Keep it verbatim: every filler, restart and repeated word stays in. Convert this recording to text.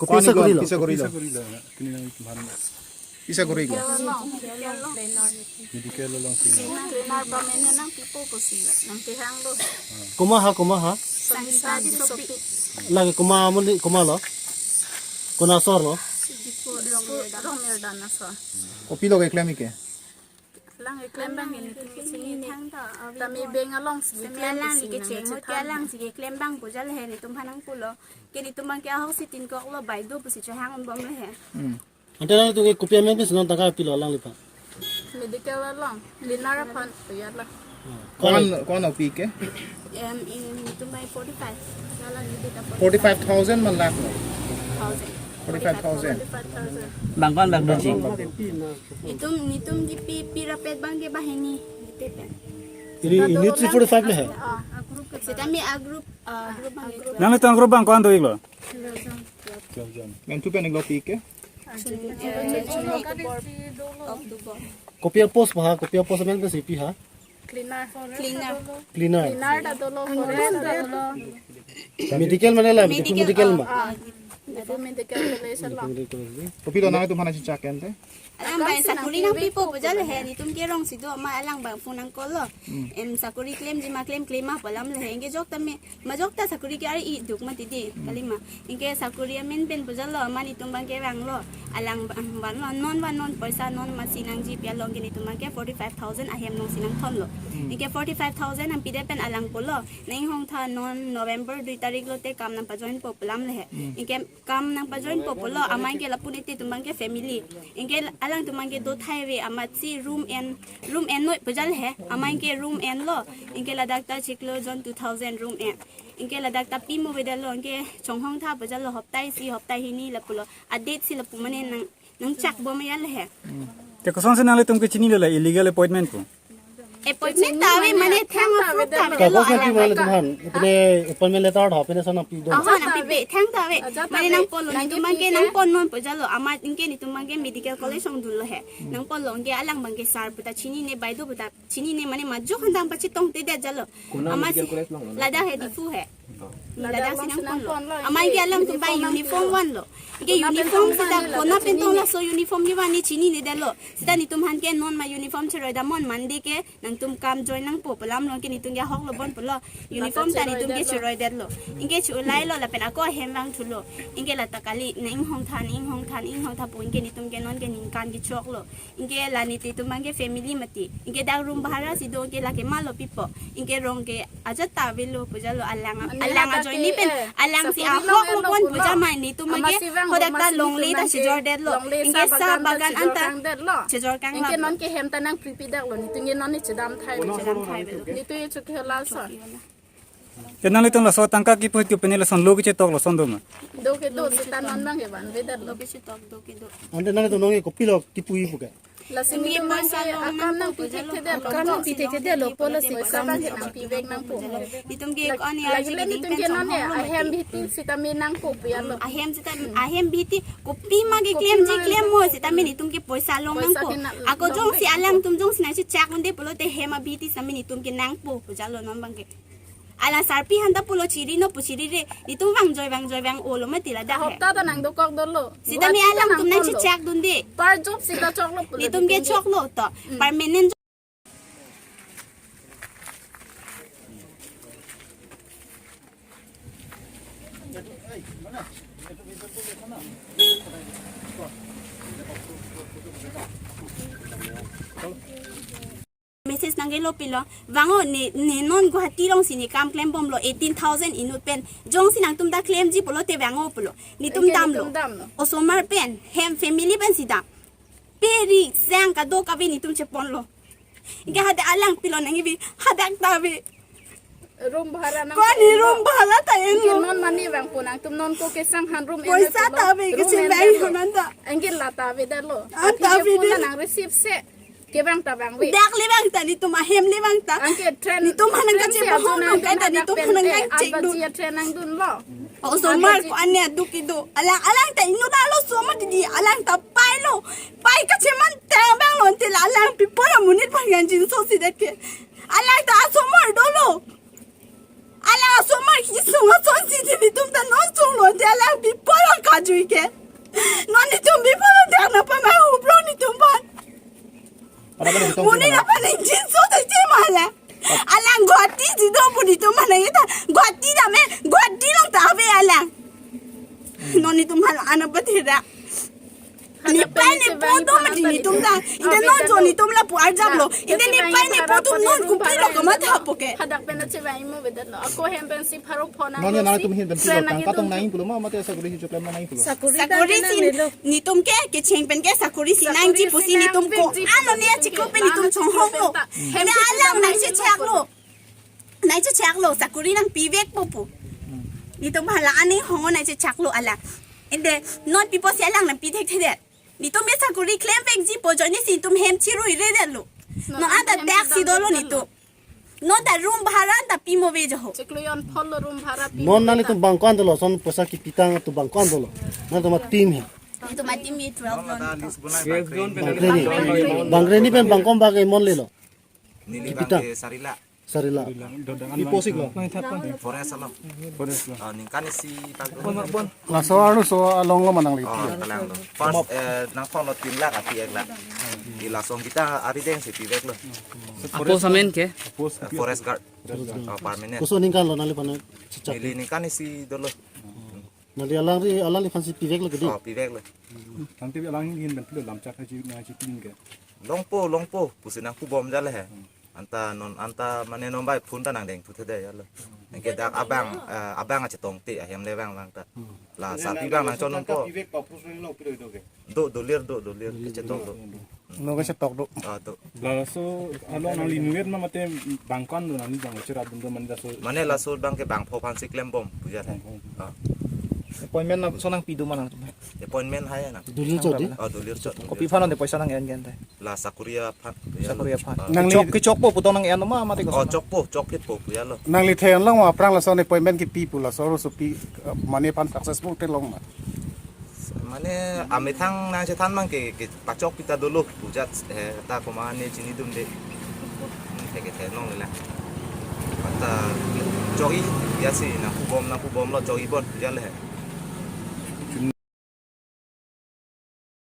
Kopi asai korilo? Kopi asai korilo? Kopi asai korilo? Medical along. Medical along sini. Cleaner permanent nangpipo pusi nangkehang lo. Komat ha, komat ha? Sangita Tissopi. Lake komat amonit, komat lo? Konat asor lo? Rongmerdana asor. Kopilo keklem ke? Alang keklem abang ke netum chini thangta. Tame bank alongsi keklem, alang pusi nangkachethang. Alangsi keklem abang pu jal he netum aphan nangpulo. Ke netum abang ke ahok si tinkok lo, bai do pusi chehang unbom lo he. Hmm. Ante nangtum ke kopi amen pensi non tangka pilo alangliphan? Medical along, cleaner aphan, ya lah. Ko-an, ko-an opi ke? Em, in, netum bai forty-five. Alang ini kita forty-five. Forty-five thousand man lakh lo? Thousand. Forty-five thousand. Forty-five thousand. Bang ko-an bang dun si? Netum, netum kipi, pi rapet abang ke banghini. Netum pen. Ini, ini three forty-five le he? Ah, sitame a-group, ah, group abang ke. Nanglitum a-group abang ko-an do-iklo? Nangtum pen iklo pi ke? Kopi apost pa ha, kopi apost amen pensi pi ha? Cleaner. Cleaner. Cleaner. Cleaner ta dolo, forest ta dolo. Medical mane la, medical, medical ma. Ah, ah. Medical college lo. Medical college. Kopilo nangtum aphan nangchechak ante? Alang bai sakori nangpipo pu jal he, netum ke rong si do ma alang abang phone nang-call lo. Hmm. Em, sakori klemji ma klem, klem ma pu alam le he, anke jok tame. Majok ta sakori ke ari iduk mati di, kalima. Anke sakori amen pen pu jal lo, amat netum abang ke vanglo. Alang abang vanlo, non van non poisa non masi nangji pi along ke netum abang ke forty-five thousand ahem alongsi nangthon lo. Hmm. Anke forty-five thousand nangpidet pen alang pulo, nang-inghong tha non November dui tarik lote kam nangpajoinpo pu alam le he. Hmm. Anke kam nangpajoinpo pulo, amat anke lapu netum abang ke family. Anke alangtum abang ke do thai ave, amatsi room en, room en noi pu jal he, amat anke room enlo. Anke ladak ta chiklo jon two thousand room en. Anke ladak ta pi mo avedetlo, anke chonghong tha pu jal lo, hopta isi, hopta hini lapulo. A-date si lapu mane nang, nangchak bom ya le he. Te kosonsi nanglitum ke chinilo la illegal appointment pu? Appointment ta ave mane thang approve ta ave. Kapo nangpi mane lo. Tum aphan, ipine appointment letter tho, ipine son nangpi do. Aha, nangpipe, thang ta ave. Mane nangpolo, netum abang ke nangpon non pu jal lo, amat anke netum abang ke medical college along dunlo he. Nangpolo, anke alang abang ke sir pu ta chinine, bai do pu ta chinine, mane majok aphan ta pachetongtedet jal lo. Konat amatsi medical college along lo? Ladak he, Diphu he. Oh. Ladak si nangponlo. Amat anke alangtum bai uniform vanlo. Anke uniform seta konat pen tong laso uniform ni van ne chininedetlo. Seta netum aphan ke non ma uniform cheroi dam non, Monday ke nangtum kam join nangpo pu alam lo, anke netum ke ahok lo bon pulo. Uniform ta netum ke cheroidetlo. Anke chulai lo lapen ako ahem vangthulo. Anke lata kali, nang-inghong tha, nang-inghong tha, nang-inghong tha pu, anke netum ke non ke ningkan kechoklo. Anke la netum abang ke family mati. Anke dak room bhara si do, anke lake malo pipo. Anke rong ke ajat ta avelo pu jal lo, alang, alang ajoine pen, eh, alang si sakori ahok lo bon pu jal ma, netum abang ke hodak ta longle ta chejordetlo. Anke sa bagan anta chejor kanglo. Anke non ke hem ta nangpipedak lo, netum ke non ne chedam thai lo. Chedam thai lo. Netum ye chok ke la sa. Ke nanglitum laso tangka kipu kipu pine lason lo kechetoklo, son do ma? Do kedo, seta non abang ke vanvedetlo. Lo kechetok do kedo. Ante nanglitum nonke kopilo kipu-i pu ke? Lasi netum abang ke akam nangpi thekthedetlo. Akam nangpi thekthedetlo, policy poisa abang ke nangpivek nangpo. Netum ke ko-an ya, lagi le netum ke non ne ahem bihiti sitame nangpo pu ya lo. Ahem seta, ahem bihiti kopima keklemji klem mo, sitame netum ke poisa long nangpo. Ako jongsi alangtum jongsi nangchechak unde pulote hem abihiti sitame netum ke nangpo pu jal lo non abang ke. Ala sarpi aphan ta pulo chiri no pu chirire. Netum vangjoi vangjoi vang-olo mati ladak he. Hopta ta nangdokok dolo. Sitame alangtum nangchechak dunde. Per job sita choklo pulo. Netum ke choklo to. Hmm. Permanent job. Message nangkelo pilo, vang-o ne, ne non Guwahati alongsi ne kam klembomlo eighteen thousand inut pen. Jongsi nangtum ta klemji pulote vang-o pulo. Netum damlo. Netum damlo. Osomar pen, hem family pensi dam. Pe ri sang kadokave netum cheponlo. Anke hadak alang pilo nangkebi, hadak ta ave. Room bhara nang. Ko-an ne room bhara ta enlo. Anke non mane vangpo nangtum, non ko kesang han room enlo. Poisa ta ave, room kecheng en vang lo. Anke la ta avedetlo. Ah, ta avedetlo. Nang receive se. Kevang ta vangve. Dak le vang ta, netum ahem le vang ta. Anke train, netum aphan nangkachebohong nang kaita, netum aphan nangkachek dun. Train nangdunlo. Osomar ko-an ne aduk kedo. Alang, alang ta inut arloso mati di, alang ta pailo. Pai kacheman tang abang lo, ante la alang pi apor amonit aphan kangjinso sidet ke. Alang ta asomar dolo. Alang asomar kesung asonsi di, netum ta non sunglo, ante alang pi apor kaju. Ke. Non netum bipolo dak na pamai huprong netum aphan. Para balik hitung Muni kena. Na phan injin so te te mala. Alang Guwahati si do pu netum mana ita. Guwahati dam e, Guwahati along ta ave alang. Non netum hala ana batera. Nepei nepo do mati netum ta. Ita non jo netum lapu arjap lo. Ita nepei nepo atum non kopi lo kamatha po ke. Hadak pen na chebai mo bedet lo. Ako hem pen si pharo phone Non ya nang tum hin pen pilo tang katong nang pulo ma mate sakuri hi choklam nang pulo. Sakuri Sakuri ta si nang lo. Netum ke kecheng pen ke sakuri si Sakuri nangji pusi si netum ko nangji ano ne pusi achiklo pen netum chonghong lo. Hem Ne si alang nang nang si lo. Chak lo. Nang si chak lo sakuri nangpivek po pu. Netum hala ani hongo nang si chak lo alang. Ende non pipo si alang nangpi thekthedet. Netum ke sakuri klemvekji pu ajoine si netum hem chiruiredet lo. Non anta hem dak si dolo dam netum. Non ta room bhara anta pi mo ve jo ho. Chiklo jon phongo room bhara pi Non mo nang ve netum ta. Bang ko-an dolo, son poisa kipi tang atum bang ko-an dolo. Nangtum ateam he. Netum ateam e twelve jon. Bang Reni. Bang Reni pen bang ko-an bang ke mon lelo. Neli Kipi bang tang. Ke sari lakh. Sari lakh. Dodang Di an posik lo. Forest along. Forest lo. Ah, ningkan isi tag. Laso arloso along lo ma nangli. Oh, kalang lo. First, eh, nangphonlo tin lakh ati ek lakh. Di lason kita arideng si pivek lo. Apo samen ke? Post Eh, Forest guard. Oh, permanent. Koso ningkan lo nangliphan chechak. Neli ningkan isi dolo. Nangli alangli alangliphan si pivek lo ke di. Oh, pivek lo. Tangte alang hin pen pilo lamchak haji na haji tin ke. Longpo, longpo, pusi nangpubom jale he. Anta non, anta mane non bai phone ta nangdeng puthede ya lo. Nangke dak abang, eh, abang achetong te ahem le bang bang ta. La sapi bang nangchon non po. Pivek pa prus lo pilo do ke. Do, dolir, do, dolir, kachetong do. No kachetok do. Ah, do. Laso along nangli nuet ma mate bang ko-an do nangli bang cherap dun do mane laso. Mane laso bang ke bang pho aphan si klembom puja thai. Ah. Appointment laso nangpi do ma nang. Appointment hai nang. Dolir chot di. Ah, dolir chot. Kopi aphan ante poisa nang-en gen thai. La sakuri aphan. Sakuri aphan. Ah. Nangli Chok kechokpo pu tong nang-en ma mate ko Oh, sana. Chokpo, chokphitpo puja lo. Nangli the-en long ma aphrang laso appointment kipi pu laso arloso pi, eh, mane aphan successful te long ma. Mane amethang nangchethan bang ke, ke pachokpi ta dolo pujat, eh, ta komatne chinidunde. Hmm, ke kethe long le la. Anta chok-i ya si nangpubom nangpubom lo chok-i bon ya le.